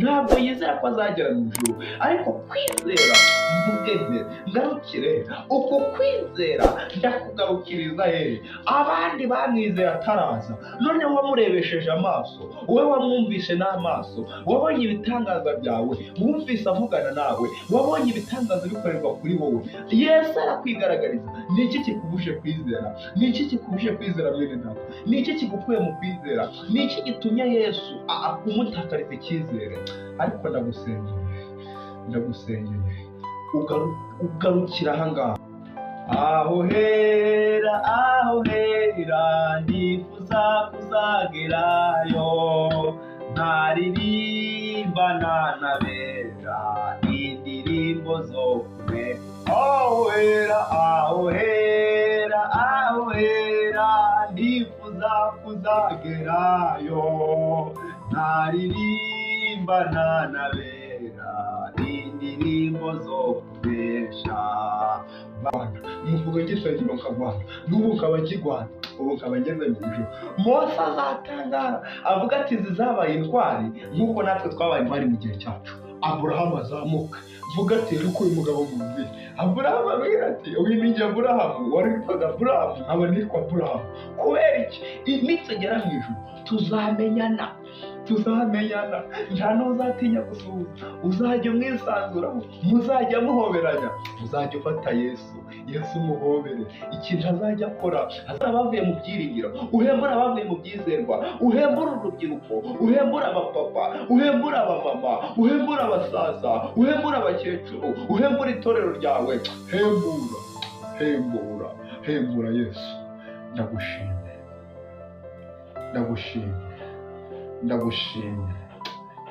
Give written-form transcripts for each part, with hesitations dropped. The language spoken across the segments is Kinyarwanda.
Ntabwo yizera ko azagera mu ijuru. Ariko kwizera, mvuge nte, ngarukire uko kwizera, ndakugarukiriza hehe? Abandi bamwizeye ataraza, none wamurebesheje amaso, wowe wamwumvishe n'amaso, wabonye ibitangaza byawe, wumvise avugana nawe, wabonye ibitangaza bikorerwa kuri wowe. Yesu arakwigaragariza. Ni iki kikubuje kwizera? Ni iki kikubuje kwizera, mwene data? Ni iki kigukuye mu kwizera? Ni iki gitumye Yesu umutakariza icyizere? Ariko ndagusengeye, ndagusengeye, ugarukira ahangaha. Aho hera, aho hera, nifuza kuzagerayo, nkaririmbana n'abera indirimbo zo kure. Aho hera, aho hera, aho hera, nifuza kuzagerayo, nkaririmbana n'abera indirimbo zo kunesha. Muvuga ngisengero nkagwana, n'ubu nkaba nkigwana, ubu nkaba ngeze mu ijuru. Mose azatangara avuga ati: "Izi zabaye intwari nk'uko natwe twabaye intwari mu gihe cyacu." Aburahamu azamuka, mvuga ati: "Ariko uyu mugabo muzi?" Aburahamu abwira ati: "Uyu ni njye Aburahamu wari witwaga Aburahamu, nkaba nitwa Aburahamu." Kubera iki? Nitugera mu ijuru tuzamenyana, tuzamenyana. Nta n'uzatinya gusuhuza, uzajya umwisanzuraho, muzajya muhoberanya, uzajya ufata Yesu, Yesu umuhobere. Ikintu azajya akora, azaba bavuye mu byiringiro. Uhembura abavuye mu byizerwa, uhembura urubyiruko, uhembura abapapa, uhembura abamama, uhembura abasaza, uhembura abakecuru, uhembura itorero ryawe. Hembura, hembura, hembura Yesu. Ndagushimye, ndagushimye, ndagushimye.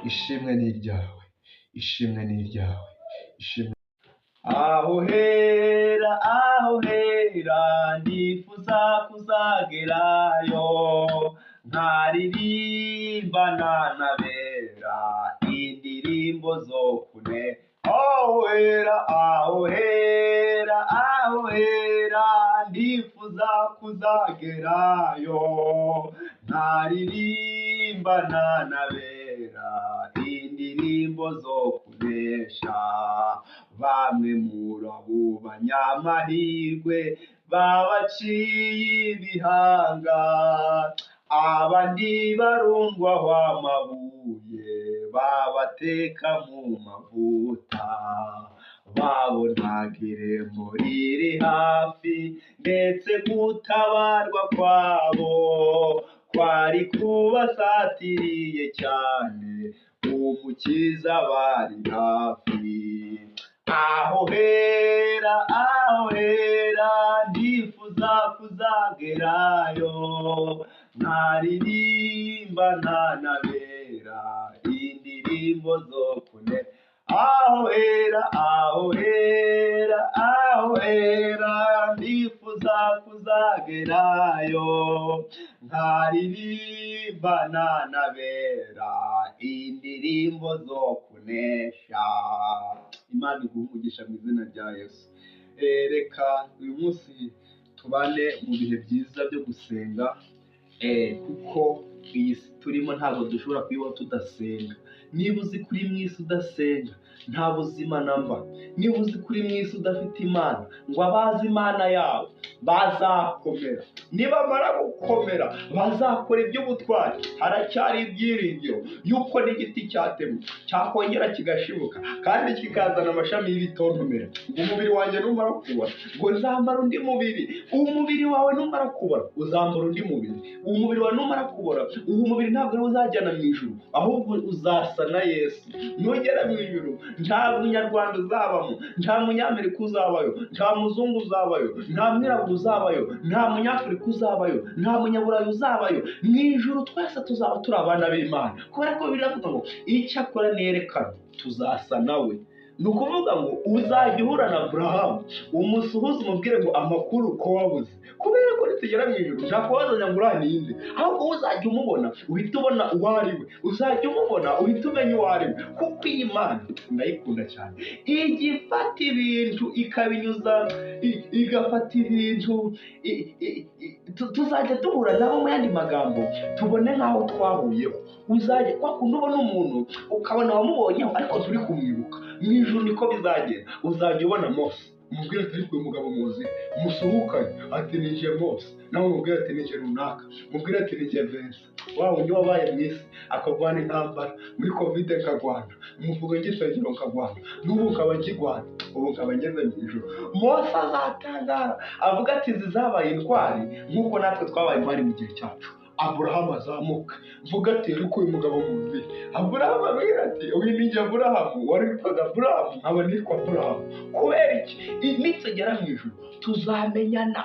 Ishimwe ni iryawe, ishimwe ni iryawe, ishimwe. Aho hera, aho hera, ndifuza kuzagerayo, nkaririmbana n'abera indirimbo zo kune. Aho hera, aho hera, aho hera, ndifuza kuzagerayo, nkaririmbana n'abera indirimbo zo kunesha. Bamwe muri abo banyamahirwe babaciye ibihanga, abandi barundwaho amabuye, babateka mu mavuta. Babonaga irembo riri hafi, ndetse gutabarwa kwabo kwari kubasatiriye cyane, Umukiza bari hafi. Aho hera, aho hera, ndifuza kuzagerayo, nkaririmbana n'abera indirimbo zo kune. Aho hera, aho hera, aho hera, ndifuza kuzagerayo, nkaririmbana n'abera indirimbo zo kunesha. Imana iguhe umugisha mu izina rya Yesu. Reka uyu munsi tubane mu bihe byiza byo gusenga, kuko iyi si turimo ntabwo dushobora kuyibaho tudasenga. Niba uzi kuri mu isi udasenga, nta buzima namba. Niba uzi kuri mu isi udafite Imana, ngo abazi Imana yawe bazakomera, nibamara gukomera bazakora iby'ubutwari. Haracyari ibyiringiro yuko n'igiti cyatemwe cyakongera kigashibuka kandi kikazana amashami y'ibitontomera. Ngo umubiri wanjye numara kubora, ngo nzambara undi mubiri. Umubiri wawe numara kubora, uzambara undi mubiri. Umubiri wawe numara kubora, uwo mubiri ntabwo ari uzajyana mu ijuru, ahubwo uzasa na Yesu. Nugera mu ijuru, nta Munyarwanda uzabamo, nta Munyamerika uzabayo, nta muzungu uzabayo, nta mwirabura uzabayo, nta Munyafurika uzabayo, nta Munyaburayi uzabayo. Mu ijuru twese tuzaba turi abana b'Imana, kubera ko biravuga ngo icyakora nerekana tuzasa nawe. Ni ukuvuga ngo uzajya uhura na Aburahamu umusuhuze, umubwire ngo amakuru ko wabuze, kubera ko nitugera mu ijuru nta kubazanya ngo uriya ni nde, ahubwo uzajya umubona uhita ubona uwo ari we, uzajya umubona uhita umenya uwo ari we. Kuko iyi Mana ndayikunda cyane, ijya ifata ibintu ikabinyuza, igafata ibintu, tuzajya duhura nabo, mu yandi magambo tubone nk'aho twahuyeho. Uzajya kwa kundi ubona umuntu ukabona wamubonyeho ariko turi kumwibuka, mu ijuru niko bizagenda. Uzajya ubona Mose umubwire ati ariko uyu mugabo muzi, musuhukanye ati nije Mose, nawe umubwire ati nije runaka, umubwire ati nije Vincent, wa wundi wabaye mu isi akarwana intambara muri Covid nkagwana, umuvugo ngisengero nkagwana, n'ubu nkaba nkigwana, ubu nkaba ngeze mu ijuru. Mose azatangara avuga ati izi zabaye intwari nk'uko natwe twabaye intwari mu gihe cyacu. Aburahamu azamuka mvuga ati ariko uyu mugabo muzi. Aburahamu abwira ati uyu ni njye Aburahamu wari witwaga Aburahamu, nkaba nitwa Aburahamu. Kubera iki? Nitugera mu ijuru tuzamenyana,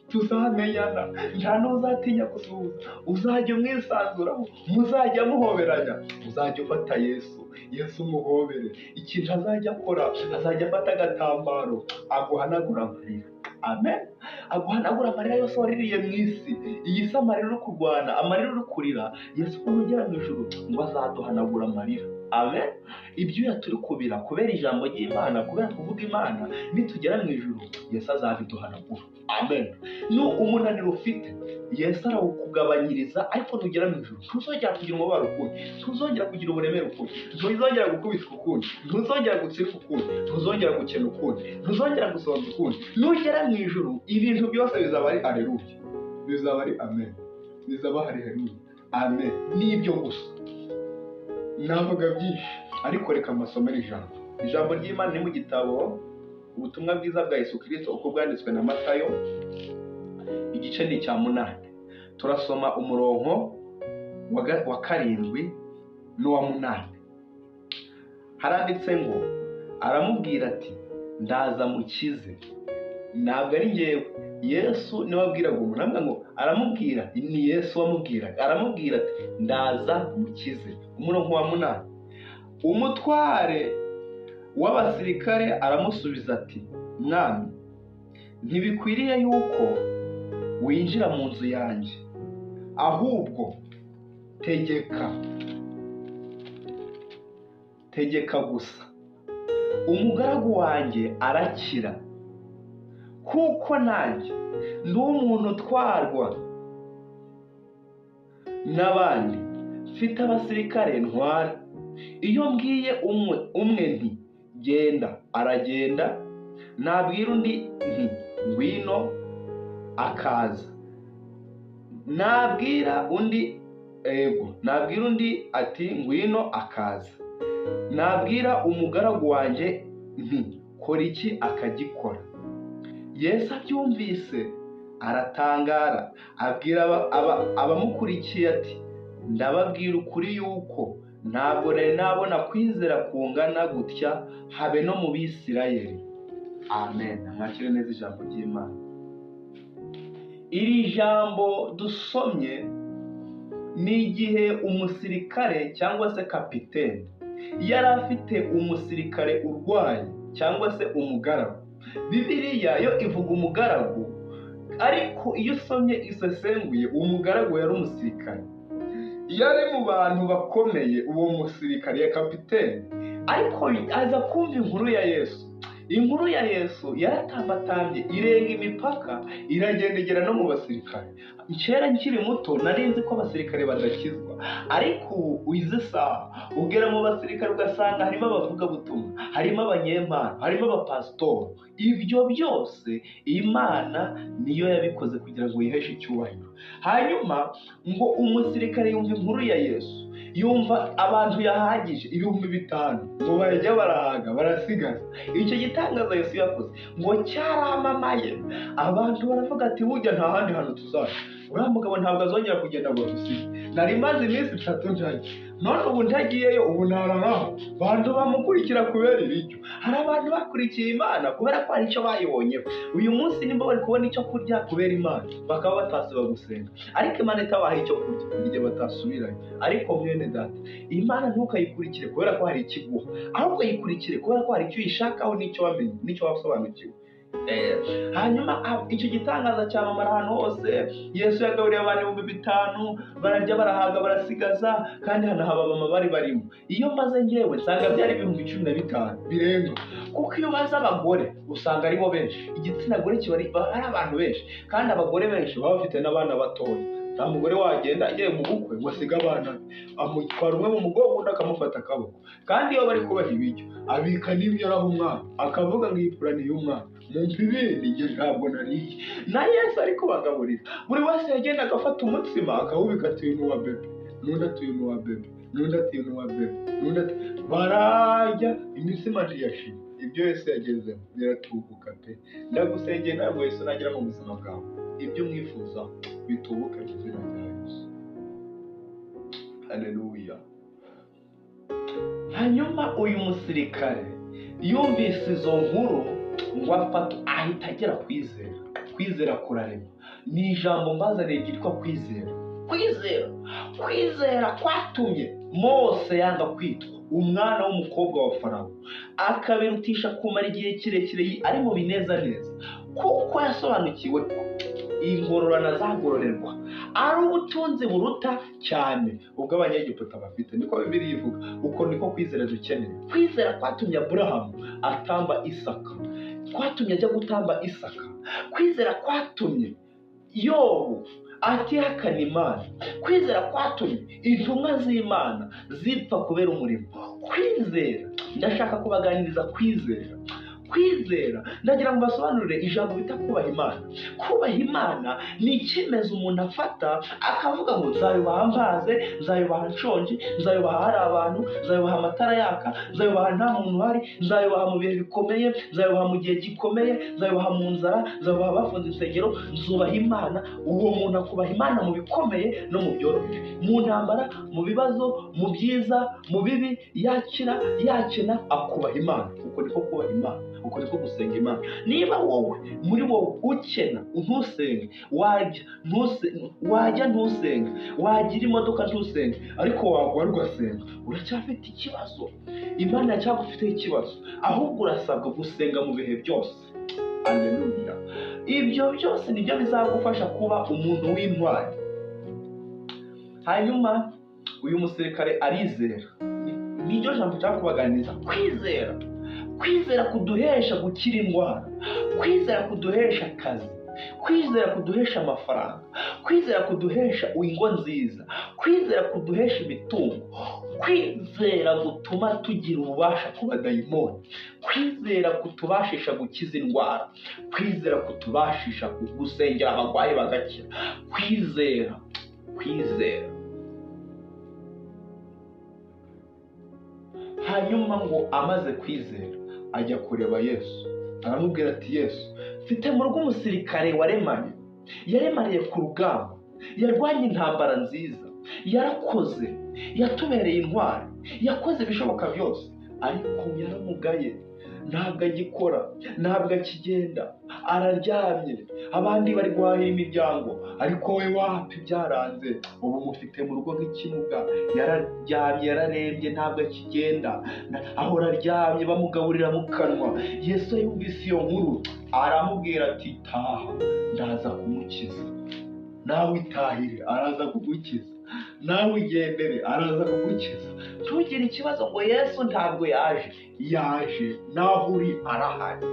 tuzamenyana, nta n'uzatinya gusuhuza, uzajya umwisanzuraho, muzajya muhoberanya, uzajya ufata Yesu, Yesu umuhobere. Ikintu azajya akora, azajya afata agatambaro aguhanagura amarira. Amen. Aguhanagura amarira yose waririye mu isi. Iyi si amarira uri kurwana, amarira uri kurira, Yesu nugera mu ijuru ngo azaduhanagura amarira. Amen. Ibyuya turi kubira kubera ijambo ry'Imana, kubera kuvuga Imana, nitugera mu ijuru Yesu azabiduhanagura. Amen. Nu umunaniro ufite Yesu arawukugabanyiriza, ariko nugera mu ijuru ntuzongera kugira umubabaro ukundi, ntuzongera kugira uburemere ukundi, ntuzongera gukubitwa ukundi, ntuzongera gutsirika ukundi, ntuzongera gukena ukundi, ntuzongera gusonza ukundi. Nugera mu ijuru ibintu byose bizaba ari aleluya, bizaba ari amen, bizaba ari haleluya, amen. Nibyo gusa navuga byinshi, ariko reka mbasomere ijambo. Ijambo ry'Imana ni mu gitabo Ubutumwa bwiza bwa Yesu Kristo uko bwanditswe na Matayo, igice ni icya 8. Turasoma umurongo wa 7 n'uwa 8. Haranditse ngo aramubwira ati ndaza mukize. Ntabwo ari njyewe, Yesu niwe wabwiraga umuntu, aravuga ngo aramubwira, ni Yesu wamubwiraga, aramubwira ati ndaza mukize. Umurongo wa 8, umutware w'abasirikare aramusubiza ati mwami, ntibikwiriye yuko winjira mu nzu yanjye, ahubwo tegeka, tegeka gusa, umugaragu wanjye arakira, kuko nanjye ndi umuntu utwarwa n'abandi, mfite abasirikare ntwara. Iyo mbwiye umwe nti genda, aragenda, nabwira undi nti ngwino, akaza, nabwira undi ego, nabwira undi ati ngwino, akaza, nabwira umugaragu wanjye nti kora iki, akagikora. Yesu abyumvise aratangara, abwira abamukurikiye ati ndababwira ukuri yuko ntabwo nari nabona kwizera kungana gutya habe no mu Bisirayeli. Amen. Mwakire neza ijambo ry'Imana. Iri jambo dusomye ni igihe umusirikare cyangwa se kapitene yari afite umusirikare urwaye cyangwa se umugaragu. Bibiliya yo ivuga umugaragu, ariko iyo usomye isesenguye uwo mugaragu yari umusirikare, yari mu bantu bakomeye, uwo musirikare ya kapitene. Ariko aza kumva inkuru ya Yesu. Inkuru ya Yesu yaratambatambye irenga imipaka, iragenda igera no mu basirikare. Kera nkiri muto nari nzi ko abasirikare badakizwa, ariko ubu izi saha ugera mu basirikare ugasanga harimo abavugabutumwa, harimo abanyempano, harimo abapasitori. Ibyo byose Imana niyo yabikoze kugira ngo yiheshe icyubahiro. Hanyuma ngo umusirikare yumva inkuru ya Yesu, yumva abantu yahagije 5000 ngo barajya barahaga barasigaza. Icyo gitangaza Yesu yakoze ngo cyaramamaye, abantu baravuga ati burya nta handi hantu tuzaca, uriya mugabo ntabwo azongera kugenda ngo dusige. Nari maze Maze iminsi 3 ntarya, none ubu ntagiyeyo, ubu nararaho. Bantu bamukurikira kubera ibiryo. Hari abantu bakurikiye Imana kubera ko hari icyo bayibonyeho. Uyu munsi nimba bari kubona icyo kurya kubera Imana, bakaba batasiba gusenga, ariko Imana itabaha icyo kurya igihe batasubirayo. Ariko mwene data, Imana ntukayikurikire kubera ko hari ikiguha, ahubwo yikurikire kubera ko hari icyo uyishakaho n'icyo wamenye n'icyo wasobanukiwe. Hanyuma icyo gitangaza cyamamara ahantu hose. Yesu yagaburiye abantu 5000, bararya barahaga barasigaza, kandi hanahaba abamama bari barimo. Iyo maze ngewe nsanga byari 15,000 birenga, kuko iyo baza abagore usanga aribo benshi. Igitsina gore kiba ari abantu benshi, kandi abagore benshi baba bafite n'abana batoya. Nta mugore wagenda agiye mu bukwe ngo asige abana be, amutwara umwe mu mugongo undi akamufata akaboko. Kandi iyo bari kubaha ibiryo abika n'ibyo araha umwana, akavuga ngo iyi pura ni iy'umwana, mumpe ibindi njye ntabwo nariye. Na Yesu ari kubagaburira, buri wese yagenda agafata umutsima akawubika, ati uyu ni uwa bebe, n'undi ati uyu ni uwa bebe, n'undi ati uyu ni uwa bebe, n'undi ati bararya imitsima ntiyashira. Ibyo Yesu yagezemo biratubuka pe. Ndagusengeye ntabwo Yesu nagera mu buzima bwawe, ibyo umwifuza bitubuke mu izina rya Yesu. Haleluya. Hanyuma uyu musirikare yumvise izo nkuru ngo afata ahita agera kwizera. Kwizera kurarema. Ni ijambo mbazaniye ryitwa kwizera. Kwizera, kwizera kwatumye Mose yanga kwitwa umwana w'umukobwa wa Farawo, akabirutisha kumara igihe kirekire ari mu binezaneza, kuko yasobanukiwe ko ingororano azagororerwa ari ubutunzi buruta cyane ubwo Abanyegiputa bafite. Niko Bibiliya ivuga. Uko niko kwizera dukeneye. Kwizera kwatumye Aburahamu atamba Isaka, kwatumye ajya gutamba Isaka. Kwizera kwatumye Yobu atihakana Imana. Kwizera kwatumye intumwa z'Imana zipfa kubera umurimo. Kwizera, ndashaka kubaganiriza kwizera. Kwizera, ndagira ngo basobanurire ijambo bita kubaha Imana. Kubaha Imana ni icyemezo umuntu afata akavuga ngo nzayubaha mbaze, nzayubaha nshonje, nzayubaha hari abantu, nzayubaha amatara yaka, nzayubaha nta muntu uhari, nzayubaha mu bihe bikomeye, nzayubaha mu gihe gikomeye, nzayubaha mu nzara, nzayubaha bafunze insengero, nzubaha Imana. Uwo muntu akubaha Imana mu bikomeye no mu byoroheje, mu ntambara, mu bibazo, mu byiza, mu bibi, yakira yakena, akubaha Imana. Uko niko kubaha Imana, uko niko gusenga Imana. Niba wowe muri wowe ukena ntusenge, wajya ntusenge, wagira imodoka ntusenge, ariko wagwa ugasenga, uracyafite ikibazo. Imana iracyagufiteho ikibazo. Ahubwo urasabwa gusenga mu bihe byose. Haleluya. Ibyo byose nibyo bizagufasha kuba umuntu w'intwari. Hanyuma uyu musirikare arizera. Niryo jambo nshaka kubaganiriza. Kwizera, kwizera kuduhesha gukira indwara, kwizera kuduhesha akazi, kwizera kuduhesha amafaranga, kwizera kuduhesha ingo nziza, kwizera kuduhesha imitungo, kwizera gutuma tugira ububasha ku badayimoni, kwizera kutubashisha gukiza indwara, kwizera kutubashisha gusengera abarwayi bagakira. Kwizera, kwizera. Hanyuma ngo amaze kwizera ajya kureba Yesu, aramubwira ati Yesu, mfite mu rugo umusirikare waremanye, yaremariye ku rugamba, yarwanye intambara nziza, yarakoze, yatubereye intwari, yakoze ibishoboka byose, ariko yaramugaye, ntabwo agikora, ntabwo akigenda, araryamye, abandi bari guhahira imiryango, ariko we wapi byaranze. Ubu mufite mu rugo nk'ikimuga, yararyamye, yararembye, ntabwo akigenda, ahora aryamye, bamugaburira mu kanwa. Yesu yumvise iyo nkuru aramubwira ati taha, ndaza kumukiza. Nawe itahire, araza kugukiza. Nawe igendere, araza kugukiza. Ntugire ikibazo ngo Yesu ntabwo yaje. Yaje, naho uri arahari,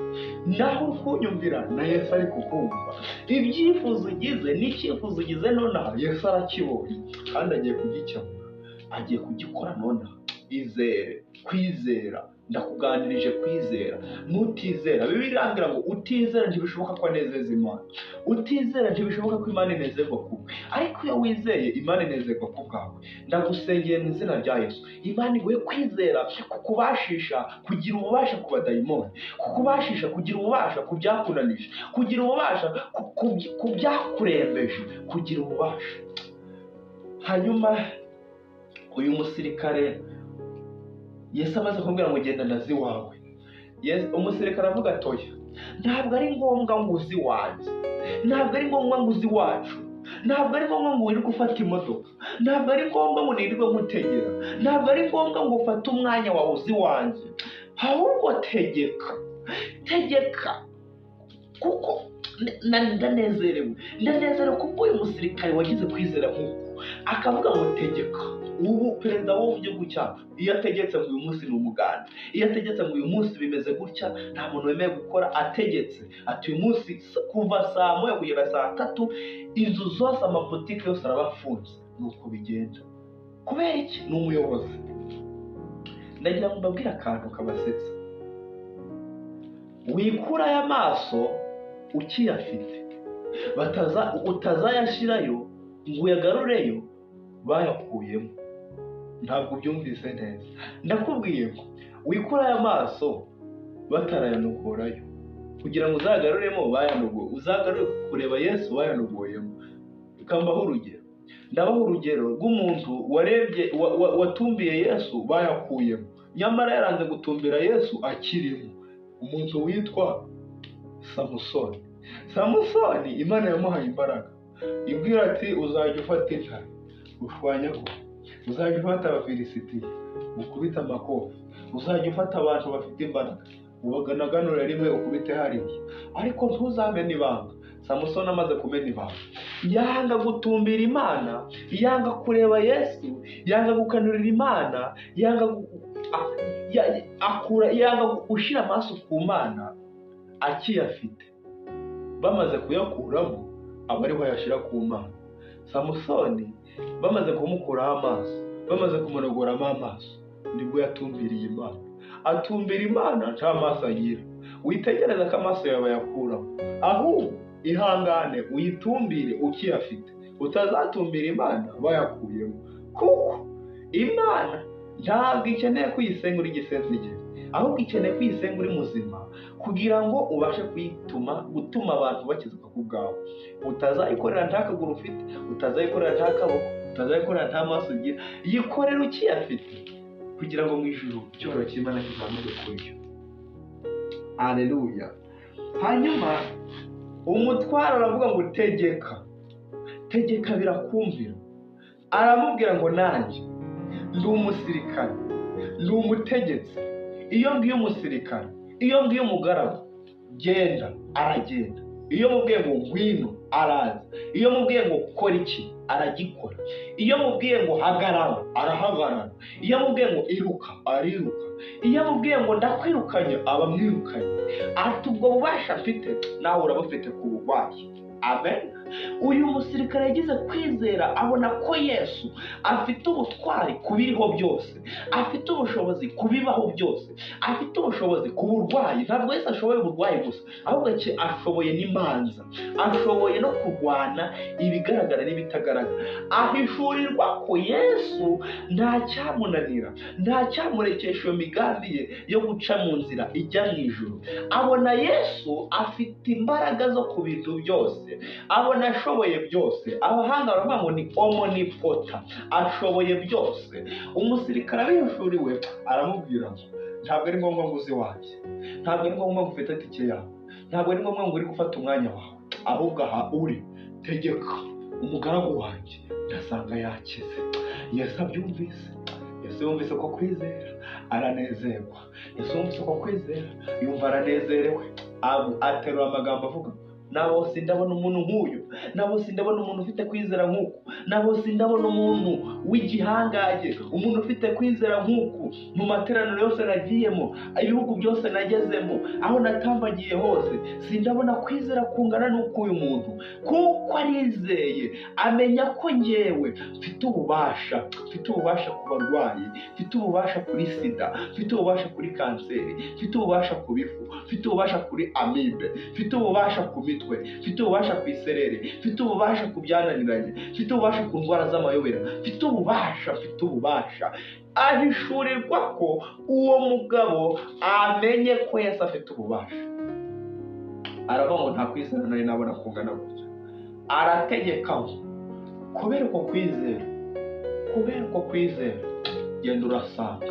naho uri kunyumvira na Yesu ari kukumva. Ibyifuzo ugize n'icyifuzo ugize nonaha Yesu arakibonye, kandi agiye kugikemura, agiye kugikora nonaha. Izere, kwizera. Ndakuganirije kwizera. Nutizera, Bibiliya irambwira ngo utizera ntibishoboka ko anezeza Imana, utizera ntibishoboka ko Imana inezerwa kubwe, ariko iyo wizeye Imana inezerwa ku bwawe. Ndagusengeye mu izina rya Yesu, Imana iguhe kwizera kukubashisha kugira ububasha ku badayimoni, kukubashisha kugira ububasha ku byakunanije, kugira ububasha ku byakurembeje, kugira ububasha. Hanyuma Uyu musirikare Yesu amaze kumubwira ngo genda ndazi iwawe, umusirikare avuga atoya, ntabwo ari ngombwa ngo uzi iwanjye, ntabwo ari ngombwa ngo uzi iwacu, ntabwo ari ngombwa ngo wirirwe ufata imodoka, ntabwo ari ngombwa ngo nirirwe nkutegera, ntabwo ari ngombwa ngo ufate umwanya wawe uzi iwanjye, ahubwo tegeka, tegeka, kuko ndanezerewe, ndanezerewe kuko uyu musirikare wagize kwizera nk'uko akavuga ngo tegeka. Ubu perezida wo mu gihugu cyacu iyo ategetse ngo uyu munsi ni umuganda, iyo ategetse ngo uyu munsi bimeze gutya, nta muntu wemewe gukora, ategetse ati uyu munsi kuva saa 1 kugera saa 3 inzu zose, amabotike yose araba afunze. Nuko bigenda. Kubera iki? Ni umuyobozi. Ndagira ngo mbabwire akantu kabasetsa. Wikura aya maso ukiyafite, utazayashirayo ngo uyagarureyo bayakuyemo. Ntabwo ubyumvise neza. Ndakubwiye ngo wikura aya maso batarayanogorayo, kugira ngo uzagaruremo bayanogoye, uzagarure kureba Yesu bayanogoyemo. Ikambaho urugero, ndabaha urugero rw'umuntu warebye watumbiye Yesu bayakuyemo, nyamara yaranze gutumbira Yesu akirimo. Umuntu witwa Samusoni. Samusoni Imana yamuhaye imbaraga, ibwira ati uzajya ufata intare ushwanyaho, uzajya ufata Abafilisitiya ukubite amakofi, uzajya ufata abantu bafite imbaraga ubaganaganure rimwe ukubite hariya, ariko ntuzamene ibanga. Samusoni amaze kumena ibanga, yanga gutumbira Imana, yanga kureba Yesu, yanga gukanurira Imana, yanga yanga gushyira amaso ku Mana akiyafite. Bamaze kuyakuramo aba ariho ayashyira ku Mana. Samusoni bamaze kumukuraho amaso, bamaze kumunogoramo amaso, nibwo yatumbiriye Imana. Atumbira Imana nta maso agira. Witegereza ko amaso yawe bayakuramo, ahubwo ihangane uyitumbire ukiyafite, utazatumbira Imana bayakuyemo. Kuko Imana ntabwo ikeneye kuyisenga uri igisenzegeri, ahubwo ikeneye kuyisenga uri muzima, kugira ngo ubashe kuyituma, gutuma abantu bakizwa ku bwawe. Utazayikorera nta kaguru ufite, utazayikorera nta kaboko, utazayikorera nta maso ugira, yikorera ukiyafite, kugira ngo mu ijuru icyubahiro cy'Imana kizamuke kuri yo. Haleluya. Hanyuma umutwaro aravuga ngo tegeka, tegeka birakumvira. Aramubwira ngo nanjye ndi umusirikare, ndi umutegetsi. Iyo mbwiye umusirikare, iyo mbwiye umugaragu genda, aragenda. Iyo mubwiye ngo ngwino, araza. Iyo mubwiye ngo kora iki, aragikora. Iyo mubwiye ngo hagarara, arahagarara. Iyo mubwiye ngo iruka, ariruka. Iyo mubwiye ngo ndakwirukanye, aba amwirukanye. Ati ubwo bubasha mfite nawe urabufite ku burwayi. Amen. Uyu musirikare yagize kwizera, abona ko Yesu afite ubutwari ku biriho byose, afite ubushobozi ku bibaho byose, afite ubushobozi ku burwayi. Ntabwo Yesu ashoboye uburwayi gusa, ahubwo ashoboye n'imanza, ashoboye no kurwana ibigaragara n'ibitagaragara. Ahishurirwa ko Yesu nta cyamunanira, nta cyamurekesha iyo migambi ye yo guca mu nzira ijya mu ijuru. Abona Yesu afite imbaraga zo ku bintu byose, abona ashoboye byose. Abahanga baravuga ngo ni omnipota, ashoboye byose. Umusirikare abihishuriwe aramubwira ngo ntabwo ari ngombwa ngo uze iwanjye, ntabwo ari ngombwa ngo ufate tike yawe, ntabwo ari ngombwa ngo uri gufata umwanya wawe, ahubwo aha uri tegeka umugaragu wanjye ndasanga yakize. Yesu abyumvise, Yesu yumvise ko kwizera aranezerwa. Yesu yumvise ko kwizera yumva aranezerewe, aterura amagambo avuga nabo sindabona umuntu nk'uyu, nabo sindabona umuntu ufite kwizera nk'uku, nabo sindabona umuntu w'igihangange, umuntu ufite kwizera nk'uku. Mu materaniro yose nagiyemo, ibihugu byose nagezemo, aho natambagiye hose, sindabona kwizera kungana n'uko uyu muntu, kuko arizeye, amenya ko ngewe mfite ububasha, mfite ububasha ku barwayi, mfite ububasha kuri sida, mfite ububasha kuri kanseri, mfite ububasha ku bifu, mfite ububasha kuri amibe, mfite ububasha ku mitwe, mfite ububasha ku isereri, mfite ububasha ku byananiranye, mfite ububasha ku ndwara z'amayobera, mfite ububasha, mfite ububasha. Ahishurirwa ko uwo mugabo amenye ko Yesu afite ububasha. Aravuga ngo nta kwizera nari nabona kungana gutya. Arategeka ngo kubera uko kwizera Kubera uko kwizera, genda urasanga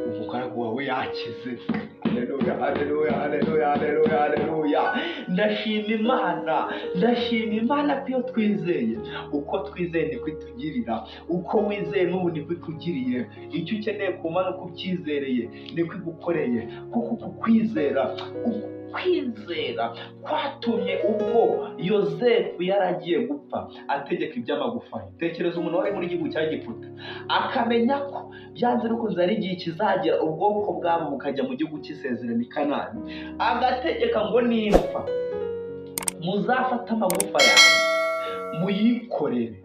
umugaragu wawe yakize. Haleluya, haleluya, haleluya, haleluya, haleluya. Ndashima Imana, ndashima Imana ko iyo twizeye, uko twizeye niko itugirira, uko wizeye n'ubu niko ikugiriye. Icyo ukeneye ku Mana uko ucyizereye niko igukoreye, kuko uku kwizera, uku kwizera kwatumye ubwo Yozefu yaragiye gupfa ategeka iby'amagufa ye. Tekereza umuntu wari muri gihugu cya Egiputa akamenya ko byanze bikunze ari igihe kizagera ubwoko bwabo bukajya mu gihugu cy'isezerano i Kanani, agategeka ngo nimfa muzafate amagufa yanjye muyikorere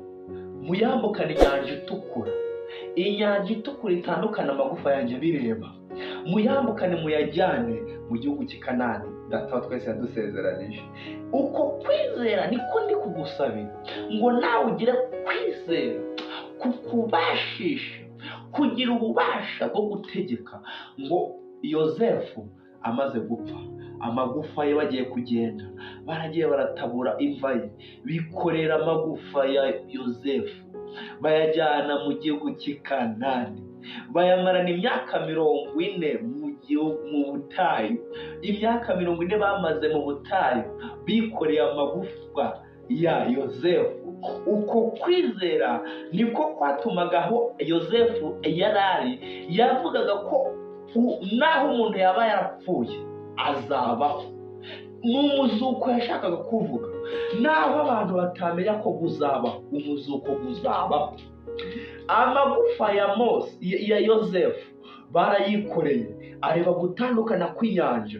muyambukane inyanja itukura, inyanja itukura itandukana amagufa yanjye bireba, muyambukane muyajyane mu gihugu cy'i Kanani Data wa twese yadusezeranije. Uko kwizera niko ndi kugusabira ngo nawe ugire kwizera kukubashisha kugira ububasha bwo gutegeka. Ngo Yozefu amaze gupfa, amagufa ye bagiye kugenda, baragiye baratabura imva ye, bikorera amagufa ya Yozefu bayajyana mu gihugu cy'i Kanani, bayamarana imyaka 40 mu butayu. Imyaka 40 bamaze mu butayu bikoreye amagufa ya Yozefu. Uko kwizera niko kwatumaga aho Yozefu yari ari, yavugaga ko naho umuntu yaba yarapfuye azabaho. Ni umuzuko yashakaga kuvuga, naho abantu batamenya ko guzabaho, umuzuko guzabaho. Amagufa ya Mose ya Yozefu barayikoreye, areba gutandukana kw'inyanja.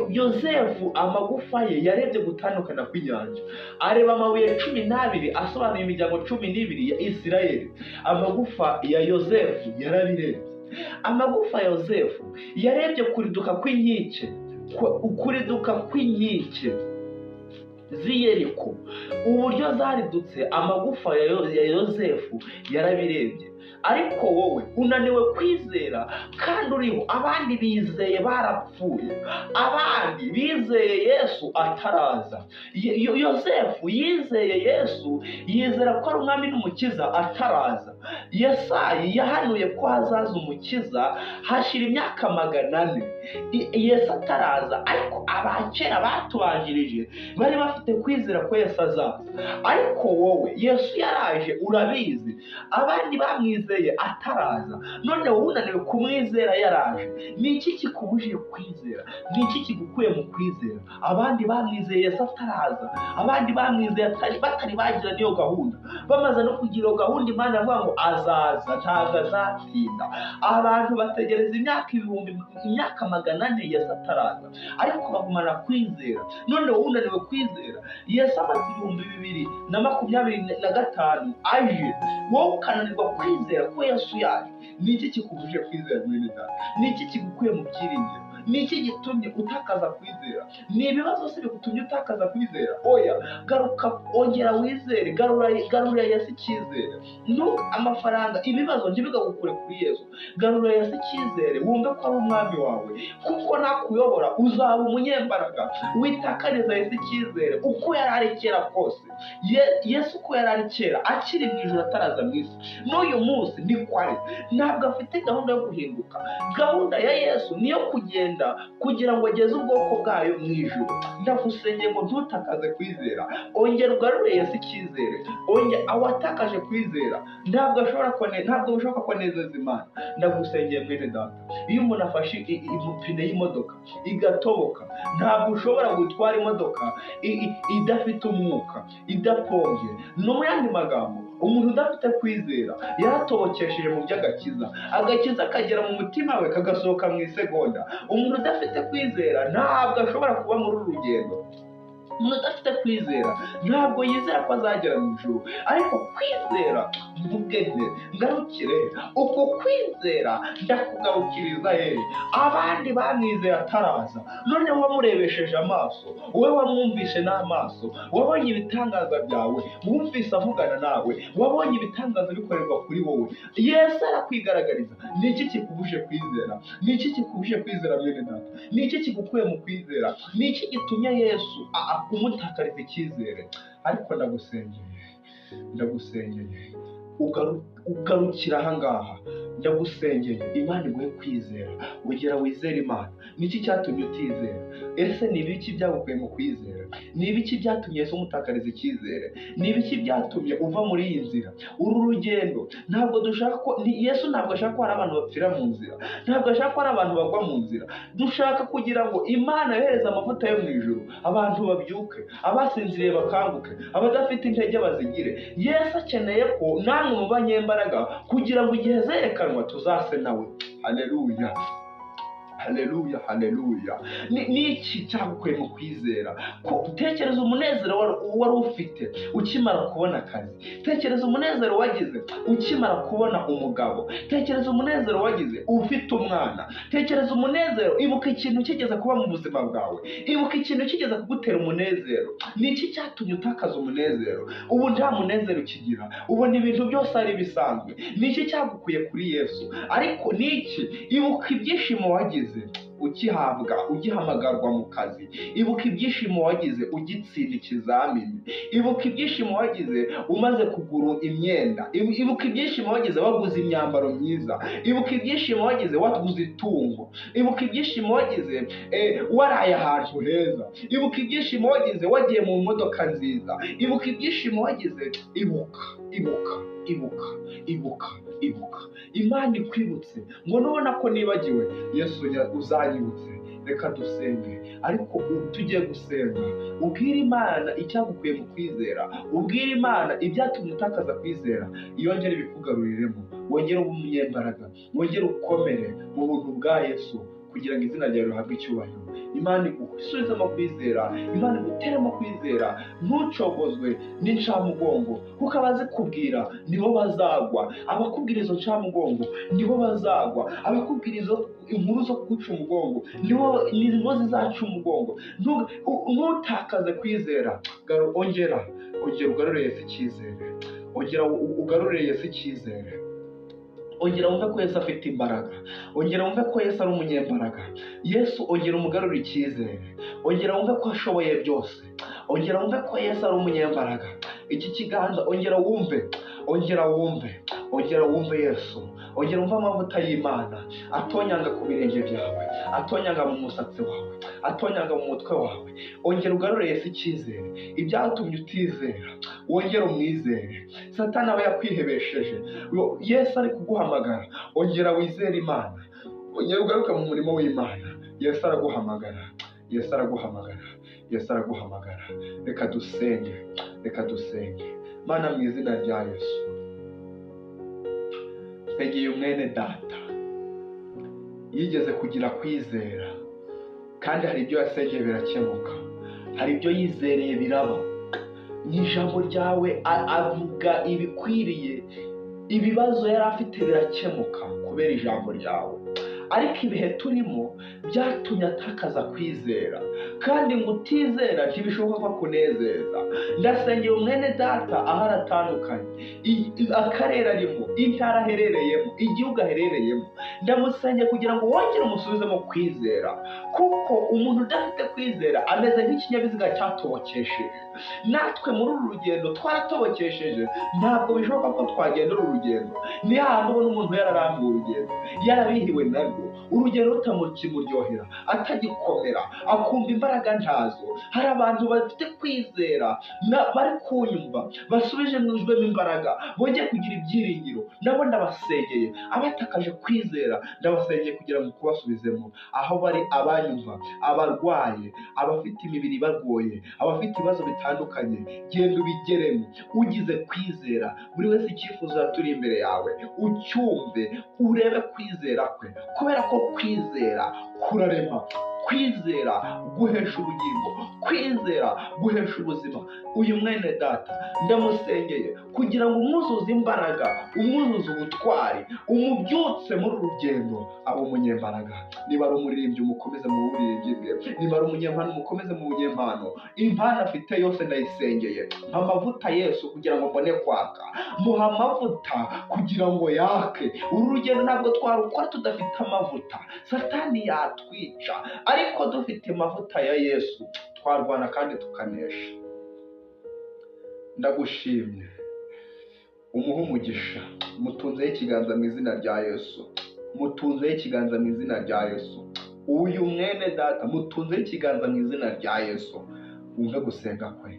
Yozefu amagufa ye yarebye gutandukana kw'inyanja, areba amabuye 12 asobanuye imiryango 12 ya Isirayeli. Amagufa ya Yozefu yarabirebye. Amagufa ya Yozefu yarebye kuriduka kw'inkike, kuriduka kw'inkike z'i Yeriko, uburyo zaridutse, amagufa ya Yozefu yarabirebye. Ariko wowe unaniwe kwizera kandi uriho. Abandi bizeye barapfuye, abandi bizeye Yesu ataraza. Yozefu yizeye Yesu, yizera ko ari umwami n'umukiza ataraza. Yesayi yahanuye ko hazaza umukiza hashira imyaka 400 Yesu ataraza. Ariko abakera batubanjirije bari bafite kwizera ko Yesu azaza. Ariko wowe Yesu yaraje urabizi, abandi bamwizeye ataraza, none wowe unaniwe kumwizera yaraje. Ni iki kikubujije kwizera? Ni iki kigukuye mu kwizera? Abandi bamwizeye Yesu ataraza, abandi bamwizeye batari bagira niyo gahunda, bamaze no kugira iyo gahunda Imana iravuga ngo azaza, ntabwo azatinda. Abantu bategereza imyaka 1000, imyaka 400 Yesu ataraza, ariko bagumana kwizera. None wowe unaniwe kwizera, Yesu amaze 2025 aje, wowe ukananirwa kwizera ko Yesu yaje. Ni iki kikubujije kwizera mwene data? Ni iki kigukuye mu byiringiro? Ni iki gitumye utakaza kwizera? Ni ibibazo se bigutumye utakaza kwizera? Oya, garuka, ongera wizere, garura Yesu icyizere. Amafaranga, ibibazo ntibigagukure kuri Yesu. Garura Yesu icyizere, wumve ko ari umwami wawe, kuko nakuyobora uzaba umunyembaraga. Witakariza Yesu icyizere uko yari ari kera kose. Yesu uko yari ari kera akiri mu ijuru ataraza mu isi, n'uyu munsi niko ari. Ntabwo afite gahunda yo guhinduka. Gahunda ya Yesu niyo kugenda kugira ngo ageze ubwoko bwayo mu ijuru. Ndagusengeye ngo ntutakaze kwizera, ongera ugarure Yesu icyizere. Ongera, awatakaje kwizera ntabwo ashobora ntabwo bishoboka ko anezeza Imana. Ndagusengeye mwene data, iyo umuntu afashe ipine y'imodoka igatoboka, ntabwo ushobora gutwara imodoka idafite umwuka, idapombye. No mu yandi magambo, umuntu udafite kwizera yaratobokesheje mu by'agakiza, agakiza kagera mu mutima we kagasohoka mu isegonda. Umuntu udafite kwizera ntabwo ashobora kuba muri uru rugendo. Umuntu udafite kwizera ntabwo yizera ko azagera mu ijuru. Ariko kwizera, mvuge nte, ngarukire uko kwizera, ndakugarukiriza hehe? Abandi bamwizeye ataraza, none wamurebesheje amaso, wowe wamwumvishe n'amaso, wabonye ibitangaza byawe, wumvise avugana nawe, wabonye ibitangaza bikorerwa kuri wowe. Yesu arakwigaragariza. Ni iki kikubuje kwizera? Ni iki kikubuje kwizera mwene data? Ni iki kigukuye mu kwizera? Ni iki gitumye Yesu umutakariza icyizere? Ariko ndagusengeye, ndagusengeye Ugarukira ahangaha, ndagusengeye, Imana iguhe kwizera, ugera wizere Imana. Niki cyatumye utizera? Ese ni ibiki byagukuye mu kwizera? Ni ibiki byatumye Yesu umutakariza icyizere? Ni ibiki byatumye uva muri iyi nzira? Uru rugendo ntabwo dushaka ko Yesu ntabwo ashaka ko hari abantu bapfira mu nzira, ntabwo ashaka ko hari abantu bagwa mu nzira. Dushaka kugira ngo Imana yohereze amavuta yo mu ijuru, abantu babyuke, abasinziriye bakanguke, abadafite intege bazigire. Yesu akeneye ko namwe mu banyembaraga kugira ngo igihe zerekanwa tuzase nawe. Haleluya, haleluya, haleluya. Ni iki cyagukuye mu kwizera? Tekereza umunezero wari ufite ukimara kubona akazi, tekereza umunezero wagize ukimara kubona umugabo, tekereza umunezero wagize ufite umwana, tekereza umunezero, ibuka ikintu kigeze kuba mu buzima bwawe, ibuka ikintu kigeze kugutera umunezero. Ni iki cyatumye utakaza umunezero? Ubu nta munezero ukigira, ubona ibintu byose ari bisanzwe. Ni iki cyagukuye kuri Yesu? Ariko ni iki? Ibuka ibyishimo wagize ukihabwa, ugihamagarwa mu kazi. Ibuka ibyishimo wagize ugitsinda ikizamini. Ibuka ibyishimo wagize umaze kugura imyenda. Ibuka ibyishimo wagize waguze imyambaro myiza. Ibuka ibyishimo wagize waguze itungo. Ibuka ibyishimo wagize waraye ahantu heza. Ibuka ibyishimo wagize wagiye mu modoka nziza. Ibuka ibyishimo wagize. Ibuka, ibuka, ibuka, ibuka, ibuka. Imana ikwibutse ngo nubona ko nibagiwe Yesu uzanyibutse. Reka dusenge. Ariko tugiye gusenga, ubwire Imana icyagukuye mu kwizera, ubwire Imana ibyatumye utakaza kwizera, yongere ibikugaruriremo, wongere ube umunyembaraga, wongere ukomere mu buntu bwa Yesu, kugira ngo izina ryawe rihabwe icyubahiro. Imana igusubizemo kwizera, Imana iguteremo kwizera, ntucogozwe n'incamugongo, kuko abazikubwira nibo bazagwa, abakubwira izo ncamugongo nibo bazagwa, abakubwira izo inkuru zo kuguca umugongo nibo zizaca umugongo. Ntutakaze kwizera. Ongera ugarure Yesu icyizere, ongera ugarure Yesu icyizere, ongera wumve ko Yesu afite imbaraga, ongera wumve ko Yesu ari umunyembaraga. Yesu ongera umugarure icyizere, ongera wumve ko ashoboye byose, ongera wumve ko Yesu ari umunyembaraga. Iki kiganza ongera wumve, ongera wumve, ongera wumve Yesu, ongera wumve amavuta y'Imana atonyanga ku birenge byawe, atonyanga mu musatsi wawe, atonyanga mu mutwe wawe. Ongera ugarure Yesu icyizere. Ibyatumye utizera wongere umwizere. Satani aba yakwihebesheje, Yesu ari kuguhamagara, ongera wizere Imana, ongera ugaruke mu murimo w'Imana. Yesu araguhamagara, Yesu araguhamagara, Yesu araguhamagara. Reka dusenge, reka dusenge. Mana, mu izina rya Yesu, nsengeye umwene data yigeze kugira kwizera, kandi hari ibyo yasengeye birakemuka, hari ibyo yizereye biraba. Mu ijambo ryawe avuga ibikwiriye, ibibazo yari afite birakemuka kubera ijambo ryawe. Ariko ibihe turimo byatumye atakaza kwizera, kandi ngo utizera ntibishoboka ko akunezeza. Ndasengera umwene data aho aratandukanye, akarere arimo, intara aherereyemo, igihugu aherereyemo, ndamusengera kugira ngo wongere umusubizemo kwizera, kuko umuntu udafite kwizera ameze nk'ikinyabiziga cyatobokesheje. Natwe muri uru rugendo twaratobokesheje, ntabwo bishoboka ko twagenda uru rugendo. Ni hahandi ubona umuntu yararambiwe urugendo, yarabihiwe narwo, urugendo rutamukimuryohera, atagikomera, akumva imbaraga ntazo. Hari abantu bafite kwizera bari kunyumva, basubije mu ijwi imbaraga, bongeye kugira ibyiringiro. Nabo ndabasengeye, abatakaje kwizera ndabasengeye kugira ngo kubasubizemo. Aho bari abanyumva, abarwaye, abafite imibiri ibagoye, abafite ibibazo bitandukanye, genda ubigeremo ugize kwizera. Buri wese icyifuzo turi imbere yawe ucyumve, urebe kwizera kwe, kubera ko kwizera kurarema, kwizera guhesha ubugingo, kwizera guhesha ubuzima. Uyu mwene data ndamusengeye kugira ngo umwuzuze imbaraga, umwuzuze ubutwari, umubyutse muri uru rugendo abe umunyembaraga. Niba ari umuririmbyi umukomeze mu buririmbyi bwe, niba ari umunyempano umukomeze mu bunyempano. Impano afite yose ndayisengeye. Mpa amavuta Yesu kugira ngo mbone kwaka, muha amavuta kugira ngo yake. Uru rugendo ntabwo twarukora tudafite amavuta, Satani yatwica, ariko dufite amavuta ya Yesu twarwana kandi tukanesha. Ndagushimye Umuhe umugisha, mutunzeho ikiganza mu izina rya Yesu, mutunzeho ikiganza mu izina rya Yesu. Uyu mwene data mutunzeho ikiganza mu izina rya Yesu, wumve gusenga kwe,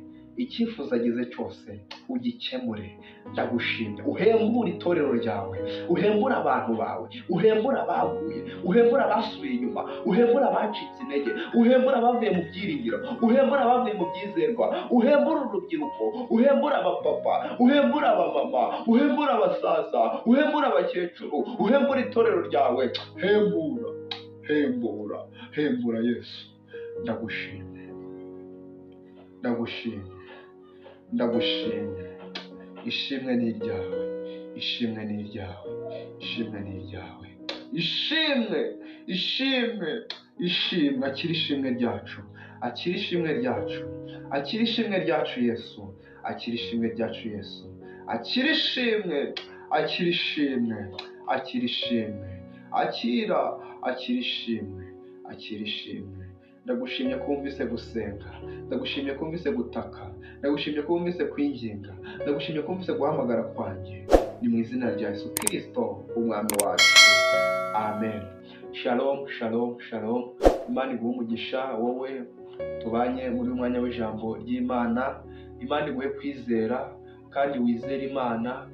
icyifuzo agize cyose ugikemure. Ndagushimye, uhembure itorero ryawe, uhembure abantu bawe, uhembure abaguye, uhembure abasubiye inyuma, uhembure abacitse intege, uhembure abavuye mu byiringiro, uhembure abavuye mu byizerwa, uhembure urubyiruko, uhembure abapapa, uhembure abamama, uhembure abasaza, uhembure abakecuru, uhembure itorero ryawe. Hembura, hembura, hembura Yesu. Ndagushimye, ndagushimye, ndagushimye. Ishimwe ni iryawe, ishimwe ni iryawe, ishimwe ni iryawe, ishimwe, ishimwe, ishimwe. Akira ishimwe ryacu, akira ishimwe ryacu, akira ishimwe ryacu Yesu, akira ishimwe ryacu Yesu, akira ishimwe, akira ishimwe, akira ishimwe, akira, akira ishimwe, akira ishimwe. Ndagushimye ko wumvise gusenga, ndagushimye ko wumvise gutaka, ndagushimye ko wumvise kwinginga, ndagushimye ko wumvise guhamagara kwanjye. Ni mu izina rya Yesu Kristo umwami wacu, amen. Shalom, shalom, shalom. Imana iguhe umugisha wowe tubanye muri uyu mwanya w'ijambo ry'Imana. Imana iguhe kwizera kandi wizere Imana,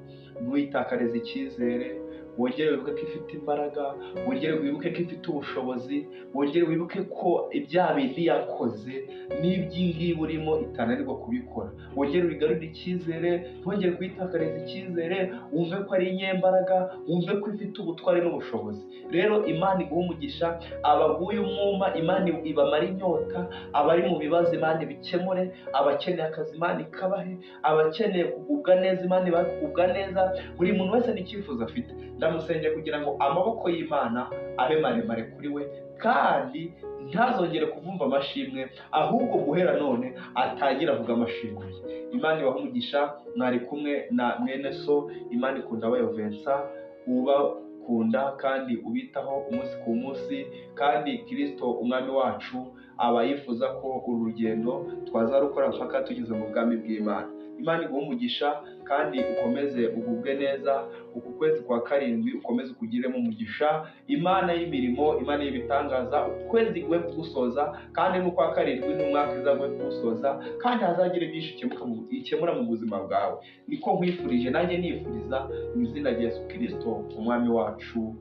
ntuyitakarize icyizere. Wongere wibuke ko ifite imbaraga, wongere wibuke ko ifite ubushobozi, wongere wibuke ko ibya bindi yakoze n'iby'ingibi urimo itananirwa kubikora. Wongere wigarurire icyizere, ntwongere kuyitakariza icyizere, wumve ko ari inyembaraga, wumve ko ifite ubutwari n'ubushobozi. Rero Imana iguhe umugisha, abaguye umwuma Imana ibamara inyota, abari mu bibazo Imana ibikemure, abakeneye akazi Imana ikabahe, abakeneye kugubwa neza Imana ibahe kugubwa neza. Buri muntu wese n'icyifuzo afite, ndamusengera kugira ngo amaboko y'Imana abe maremare kuri we, kandi ntazongere kuvumva amashimwe, ahubwo guhera none atangire avuga amashimwe ye. Imana ibahe umugisha. Mwari kumwe na mwene so Imana ikunda abayo Vincent, ubakunda kandi ubitaho umunsi ku munsi, kandi Kristo umwami wacu aba yifuza ko uru rugendo twazarukora mpaka tugeze mu bwami bw'Imana. Imana iguhe umugisha kandi ukomeze ugubwe neza. Uku kwezi kwa karindwi ukomeze ukugiremo umugisha. Imana y'imirimo, Imana y'ibitangaza, ukwezi guhe kugusoza, kandi n'ukwa karindwi n'umwaka izaguhe kugusoza, kandi hazagire byinshi ikemura mu buzima bwawe. Niko nkwifurije, nanjye nifuriza mu izina rya Yesu Kristo umwami wacu.